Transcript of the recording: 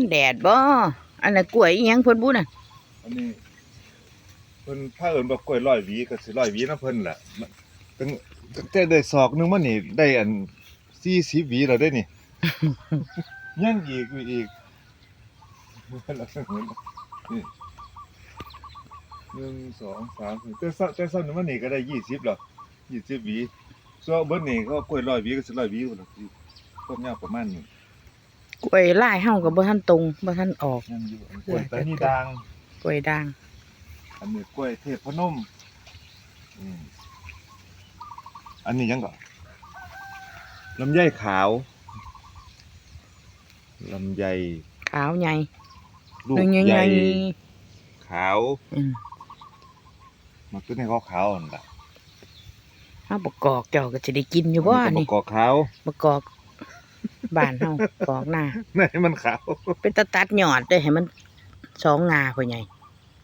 ແດດບໍ່? ອັນນັ້ນກ້ວຍອີ່ຫຍັງເພິ່ນບຸນະ? ອັນນີ້ເພິ່ນພາເອີ້ນວ່າກ້ວຍຮ້ອຍຫວີ ກໍຊິຮ້ອຍຫວີນຳເພິ່ນລະ. ຕັ້ງ ຕັ້ງແຕ່ໄດ້ສອກໜຶ່ງມານີ້ ໄດ້ອັນສີ່ສິບຫວີແລ້ວເດ້ນີ້. ຍັງອີກ ອີກ ນີ້ ໜຶ່ງ ສອງ ສາມ ສີ່ ແຕ່ຊ- ແຕ່ຊ່ຳນີ້ມານີ້ກໍໄດ້ຊາວແລ້ວ ຊາວຫວີ. ສ່ວນເບິດນີ້ກໍກ້ວຍຮ້ອຍຫວີ ກໍຊິຮ້ອຍຫວີພຸ້ນລະ ຄວາມຍາວປະມານນີ້. ກ້ວຍລາຍເຮົາກໍບໍ່ທັນຕົງ ບໍ່ທັນອອກ ຍັງຢູ່. ອັນ ເຫຼືອແຕ່ກ້ວຍຕານີດ່າງ ກ້ວຍດ່າງ. ອັນນີ້ກ້ວຍເທບພະນົມ. ອືມ ອັນນີ້ຫຍັງເກາະ? ລຳໄຍຂາວ ລຳໄຍຂາວໃຫຍ່ ລູກໃຫຍ່ ຂາວ. ອືມ ມັກຕົວນີ້ຂາວໆ ຫັ້ນລະ. ເຮົາ ບັກກອກເຈົ້າກໍຊິໄດ້ກິນຢູ່ບໍ່ນີ້? ບັກກອກຂາວ ບັກກອກບ້ານເຮົາ ກອກນາ ໃນມັນຂາວ ເປັນຕາຕັດຍອດເດ້ ໃຫ້ມັນສອງງ່າພໍ່ໃຫຍ່.